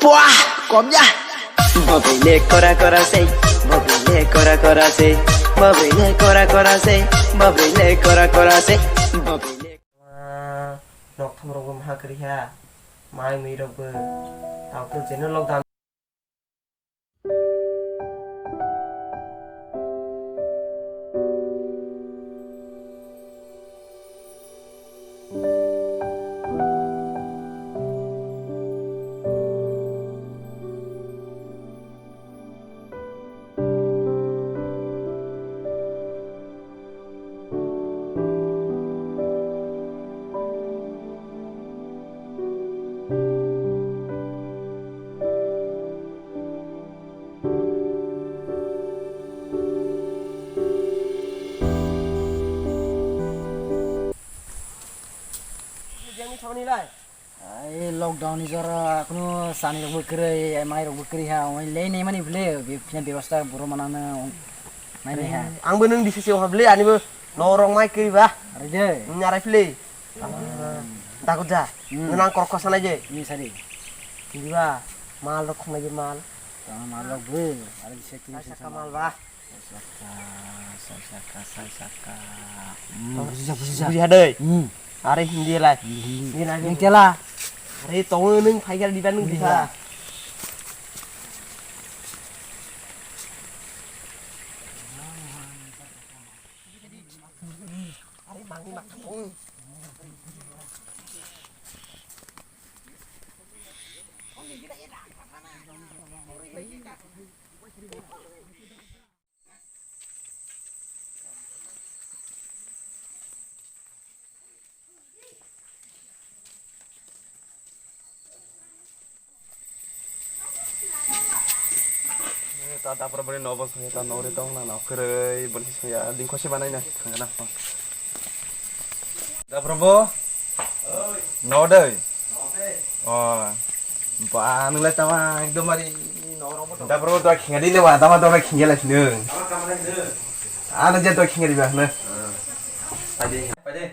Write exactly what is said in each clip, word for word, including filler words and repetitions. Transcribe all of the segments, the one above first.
Puah, kom ya. Bobile kora kora se, bobile kora kora se, bobile kora kora se, bobile kora kora se, bobile. Nok tham rok bo maha kri ha, mai mui rok bo, tao to channel lockdown. Ai, lockdown ni jora kuno sani rok bo kwrwi, mai rok bo kwrwi ha, oi lei nei mani bwle, be phina bebasta boro manana nai nai ha. Ang bo nung disi se hable, ani bo no rok mai kwrwi ba. Ari de. Nung arai phle. Takut ja. Hmm. Nang kor kosa nai je. Ni sari. Di ba, mal rok khonai je mal. Tama mal rok bo, ari disi kwrwi. Saka mal ba. Saka, saka, saka. Hmm. Buji ha dei. Hmm. Are Hindi lai. Hindi, Hindi. Hindi lai. Nung tela. Are tongo nung phai khe diba nung diba. Are mangi ma thang. Ta, ta, por bani nobo soya, ta nori tong na, no, kwrwi, bani soya, dingkho se banai na, thangna. Da probo? No dei? O. Ba, nung lai tama ekdom mari norok bo. Da probo to khinga di le wa, tama to khinga lai sini. Ano je to khinga di ba na. Pade, pade.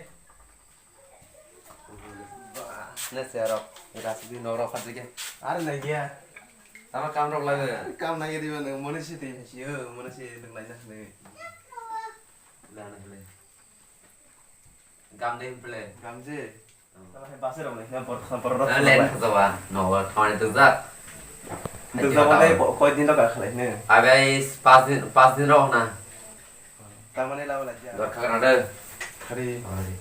Ba, na se rok. Era sidi norok khat ke. Are na gya. Tama kam rok lai. Kam na gya di ba nung moni sidi. Yo, moni sidi nung lai na ne. Lana le. Gam de phle. Gam je. Hmm. Tama hai base rok le, na bor, bor rok le. Na le na jawa. No, wa thani to jak. To jawa de ko, ko din to ka khalai ne. Abe is pas din, pas din rok na. Tamani la wala ja. Dor khagana de. Hari. Hari.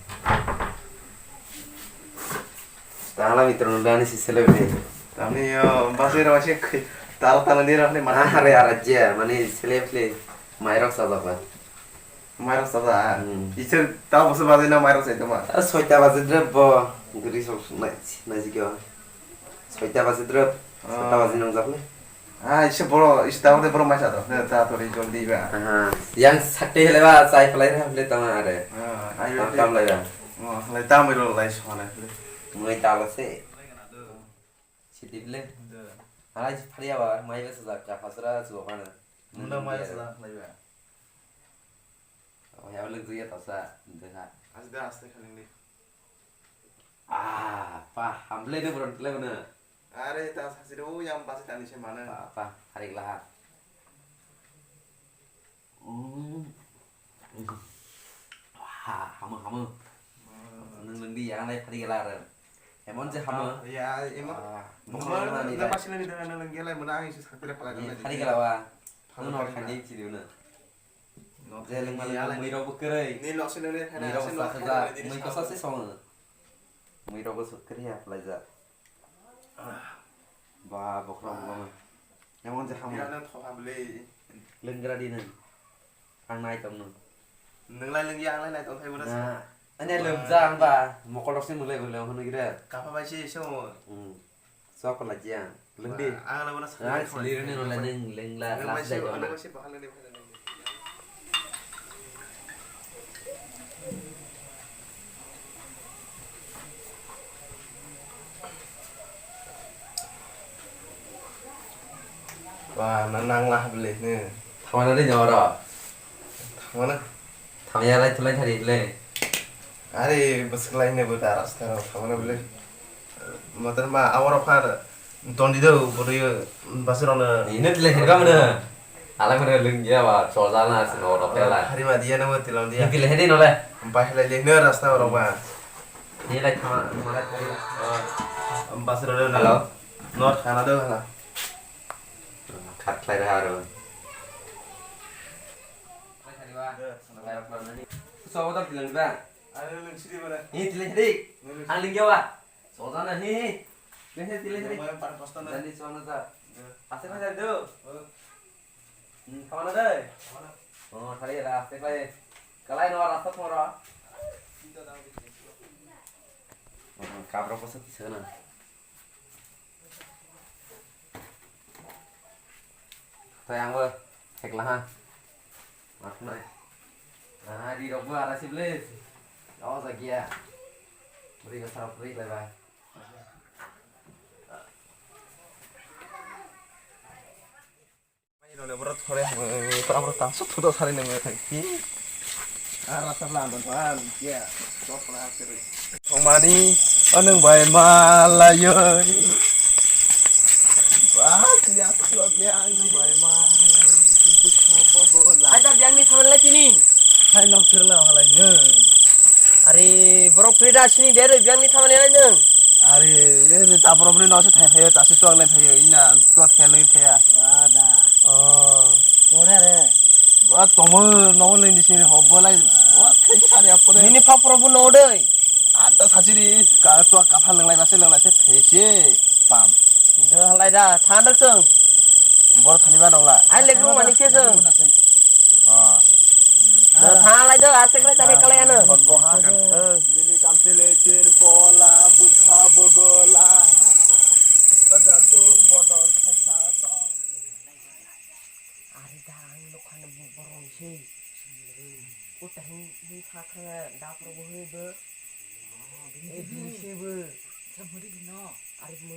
Tala mitro no dani si sele be. Tamni yo, base rok se tala tala ni rok ne mana. Are ara je, mani sele phle. Mai rok sa ba. Mairok sajak? Hmm. Isor tamo bwswk bajaina mairok saitoma? Ah, soita baji drep bo. Guri sok nai, naijikyo. Soita baji drep. Ah. Soita baji nangjakle. Ah, isor boro, isor tamo de boro maisa to. Ne, ta to ri joldi ba. Aha. Yang sakte hele ba, chai phalai na phle tama are. Ah, ayo. Tam tam lai ba. Oh, lai tam ro lai so na phle. Mui talo se. Siti phle. Alai phariya ba, mai ba sajak ka phasra chuwa mana. Munda mai sajak lai ba. Oh, ya, lwk jaya tasa, dekha. Aste, aste, khaling di. Ah, pa, hamble de bron kle bana. Are, ta sasi ro, yang basi tani se mana. Pa, pa, harik laha. Mm. Ha, hamo, hamo. Mm. Nung lungdi, yang lai phari gela re. Emon je hamo. Ah, ya, emon. Ah, bokol mani na. Pasi lagi dengan nung gela, mana ang isi sakira pala. Phari gela wa. Nung nor khandi chiri na. Jeleng mani mui rok bo kwrwi. Ni nok sile ne khana. Mui rok bo sakha jak. Mui kosa se songo. Mui rok bo kwrwi ya phlai jak. Ba bokhorok bo. Emon je hamya. Birano thoha bwle. Lengra di nang. Ang nai tong nung. Nung lai lengya ang lai nai tong thai bo na. Ani lemja ang ba mokol rok se mung lai bo le hono gira. Kapha bai se songo. Hmm. Sok la jia. Lengdi. Ang la bona sa. Ang sili rani no la neng lengla. Ang la mai se, sai ang la mai se bahal ni bahal ni. Ba na nang la bele ne. Thamana de nyora. Thamana. Thamya lai thulai thari le. Are bwswk lai ne bo da rasta ro thamana bele. Motor ma awar phar. Tondi do, bwrwi, bwswk rokno. Ino tile hwnba mano. Ala mano lwngya ba, chojana sino rok tela. Hari ma diya nang tila diya. Tile hedi nole. Bahilai le no rasta rok ba. Ni lai thama, thama lai thama. Bwswk rokno. Hello. Nor khana do hala. Khat khlai rw aro. Sobo dal tile ba. Are lwng sidi mane. Ni tile hedi. Ang lwngya ba. Sojana hi. Lehe, lehe, lehe. Jani sona sa. Ase na jai do. Hmm, khamana dai. Oh, thari ra, ase kai. Kalai no rasta thora. Kabra kosa ti sana. Tai ang ba hekla ha. Mak nai. Ah, ri rok ba ara sible. Oh, jagia. Beri besar beri lebar. Mai role borok thore, eh, pura borok tang sut thudo sari nang thang ki. Ah, rasa pelan, teman. Ya, sok pura kiri. Thongmani, anung bai malayo. Wah, siya, siya, siya, anung bai malayo. Ada biang ni thangla sini. Hai, nok sirla halai nung. Are, borok Frida sini dere biang ni thamani lai nung. Are, e, e, ta borok ni nok se thai phayo, ta se chuak lai phayo, ina chuak thai lai phaya. Ada. Oh. Tore re. Wa tomo no le ni sini hobo lai. Wa khai sari apore. Nini phak pro bu no dei. Ada sasiri ka chuak ka phan lang lai na se lang lai se phai se pam. Do halai da thandak sung. Bor thani ba nong la. Ai le gru mani se sung. Ah. Tha lai do, ase khlai tari kalai ano. Bini kam chele chen pola, bukha bogola. Ada tu bodol khaisa tong. Ari da ang lokhan borong se. Uta hin hin kha kha da pro bo hin bo. Eh, bini se bo. Sa muri bino. Ari mo.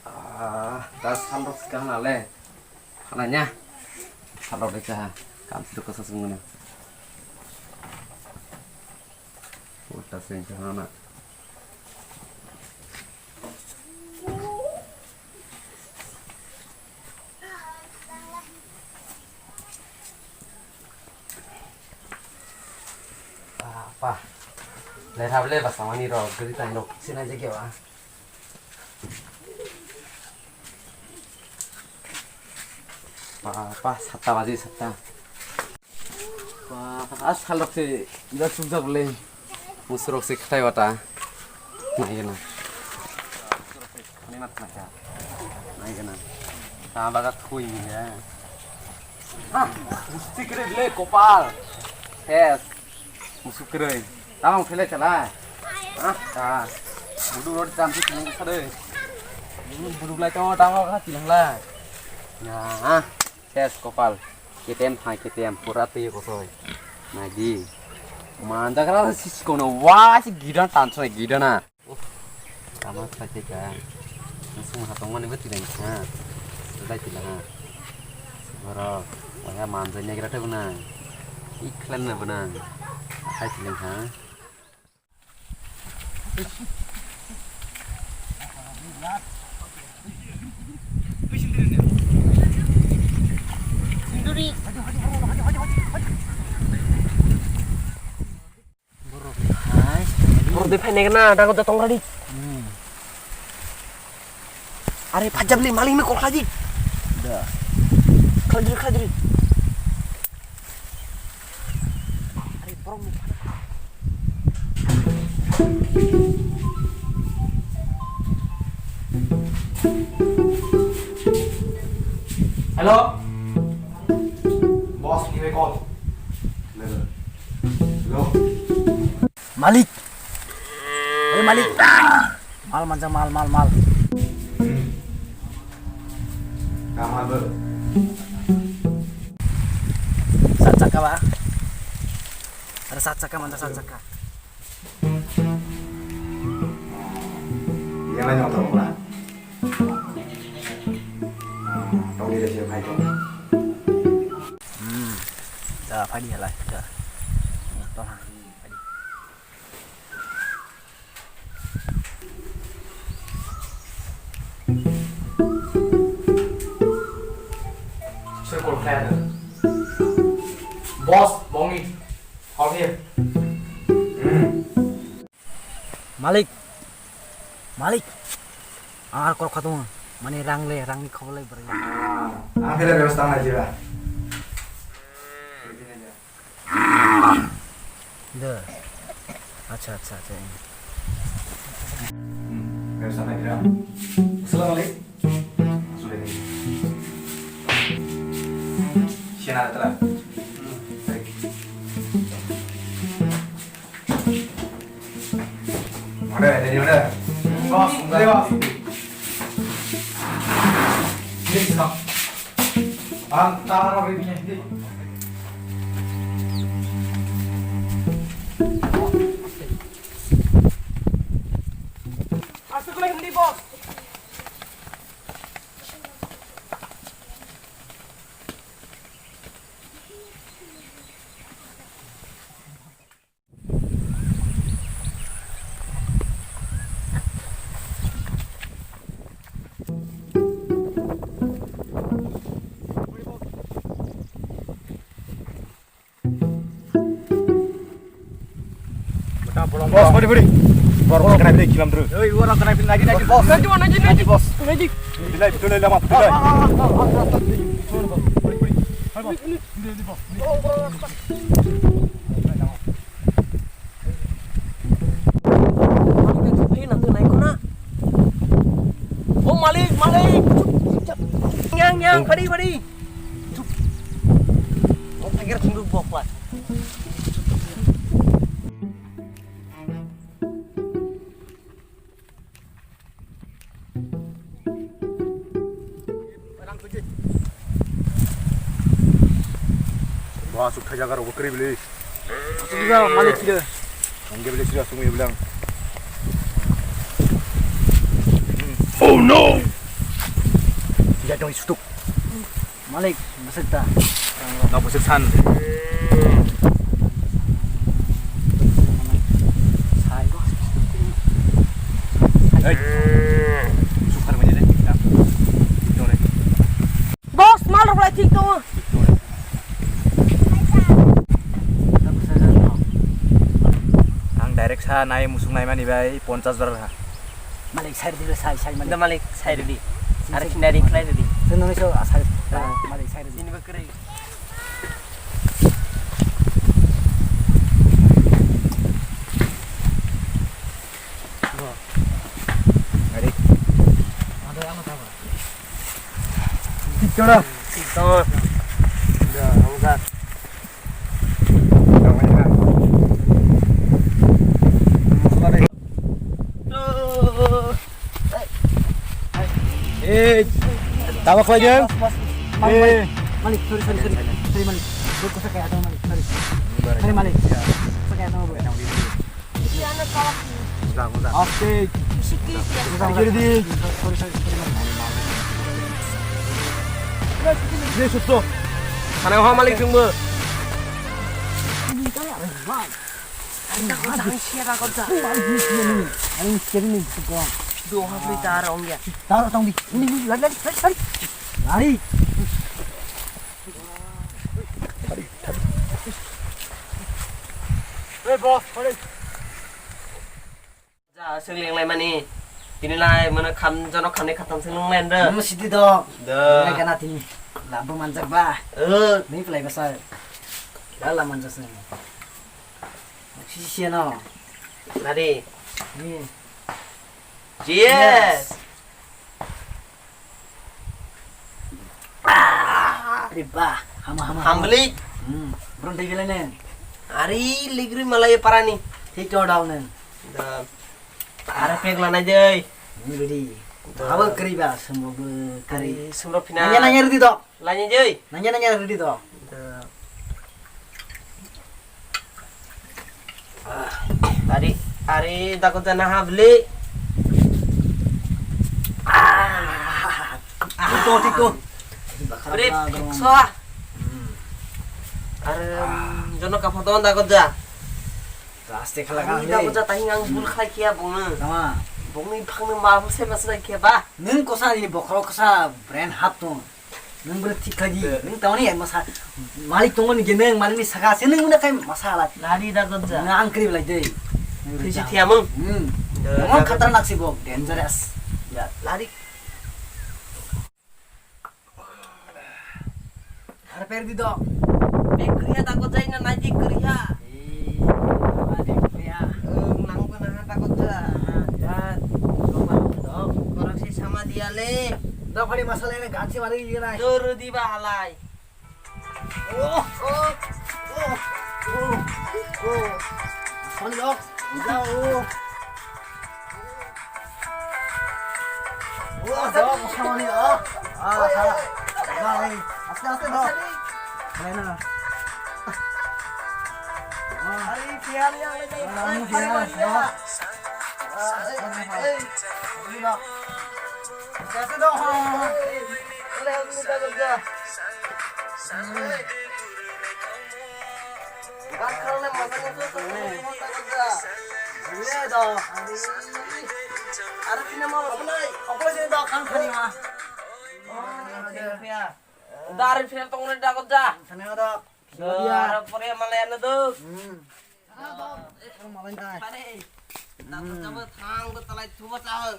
Ah, ta sal rok swkang na le. Hana nya. Sal rok de kaha. Kam sirok kosa sung mano. Uta sing kaha na. Apa? Leha bele basa mani rok gari tang rok sina je kewa. Apa sata baji sata. Wah, as khalok se ila sukjak le. Musurok se khatai wata. Nai gana. Ni mat nai ka. Nai gana. Ta baga thui ni ya. Ah, musti kre le kopal. Yes. Musuk kre. Tamang phele chala. Ah, ta. Budu rod jam se tung sa de. Budu lai to tamang ka tilang la. Ya, ah. Ses kopal. K T M thang, K T M pura twi kosoi. Nai di. Manjagra si kono wa si gidana tansoi gidana. Tama khlai khe ka. Sung ha tongmani bo tilang kha. Dai tilang ha. Borok, oya manjai negra tei bwnang. Ikhlai na bwnang. Hai tilang kha. Borok de phainai na, dago da tong radi. Hmm. Are phajam ni malik ni kol khlaji. Da. Khlaji, khlaji. Are borok ni. Hello. Boss, give a call. Hello. Malik. Oi, Malik. Mal manja, mal, mal, mal. Hmm. Kamal bo. Sat saka ba. Ada sat saka, manja sat saka. Yang lain nonton pula. Tong di sini, hai tong. Hmm. Da, phai di lai. Da. Tong ha. Phai di. Sir, call khlai ano. Boss, Bongi. Hol here. Hmm. Malik. Malik. Ang aro kok khatung. Mane rang le, rang ni khobor lai bwrwi. Ah, ang khe le bebostha nai jiba. Do. Acha, acha, acha. Hmm, bebostha nai jiba. Assalamu alaikum. Assalamu alaikum. Siya na tara. Hmm, baik. Ore, ready ore. Boss, ore boss. Please come. Ang taro rin ke. Aste kore hindi boss. Boss, body, body. Boss, kena beri kilam terus. Oi, orang kena beri lagi, lagi, boss. Lagi, lagi, lagi, boss. Lagi. Bilai, betul lah, mat, bilai. Oh, malik, malik. Nyang, nyang, bari, bari. Oh, pagar tunduk bokwa. Wah, suk thajaga rok kwrwi bili. Asuk ja malik kida. Hongge bili sira sung ye bilang. Oh no! Tidak dong sutuk. Malik, besek ta. No besek san. Sai. Hey. Sukar manya deh. Dore. Boss, mal rok lai thik tongo. Ang direct sa nai musung nai mani bai ponchas bar ha. Malik sai rwdi, sai, sai malik. Da malik sai rwdi. Sini, sini. Are sini ring khlai rwdi. Sini nang iso asai. Ah. Malik sai rwdi. Sini ba kwrwi. Bo. Ari. Ada yang apa? Tik tora. Tik tora. Ya, enggak. Eh, tama khlai jeng. Malik, sorry, sorry, sorry. Sorry, Malik. Bro, kosa kaya tong, Malik. Sorry. Sorry, Malik. Kosa kaya tong, bro. Aste. Sorry, sorry, sorry, Malik. Ye, susto. Sana ho, Malik, tunggu. Ang siya ra ko ja. Ang siya ni ko. Do ha ni tar ong ya. Tar tong di. Ni, ni, lari, lari, lari, lari. Lari. Hey, boss, sorry. Ja, swng leng lai mani. Tini lai mano kham, jono khamni khatam swng leng lai nda. Mo sidi do. Da. Lai kana tini. Labo manjak ba. Eh. Ni play basa. La la manjak swng. Sisi no. Lari. Ni. Yes. Yes. Ah, ari ba, hama, hama, hama. Hambli. Hmm, bron tei gele nen. Ari ligri malai parani. Thik to dal nen. Da. Are pek lanai dei. Ni ready. Da. Habo kri ba, sumbo bo kri. Ari sumro phina. Nanya, nanya ready do. Lainai joi. Nanya, nanya, ready do. Da. Ari, ari, dago jana habli. Ah. Tiko, tiko. Ari, so. Hmm. Ari, jono kapha don dago ja. Aste khala. Ari, dago ja tahing ang bul khai kia bungno. Tama. Bungni phangno ma bul se mas lai kia ba. Nung kosa ni bokhro kosa brand hat tong. Nung bwrwi thik kha di. Eh. Nung tamo ni masa malik tongo ni geneng malik ni saka se nung na kai masa la. Lari da gojja. Na ang kri lai dei. Thisi thiamung. Hmm. Eh, nang da khatarnak si bo dangerous. Ya, lari. Har per di do. Be kriya da gojja ina nai di kriya. Eh, ada kriya. Eh, nang ko na da gojja. Ah, ya. Coba dong. Korang si sama dia le. Da phari masala ini gansi mari gini nai. Dur di ba halai. Oh, oh, oh, oh, oh. Sorry, oh. Enggak, oh. Oh, jawab, sorry, oh. Ah, salah. Enggak, eh. Aste, aste, dong. Lain, ah. Ah. Ari, pian yang ini. Ah, ini pian, dong. Ah, eh, eh, eh. Ini, dong. Aste, aste, dong. Ini, ini, ini, ini. Dari sini tong na dago ja. Dari pore malai anu do. Hmm. Malai nai. Pare. Dago ja ba thang ko talai thuba cha.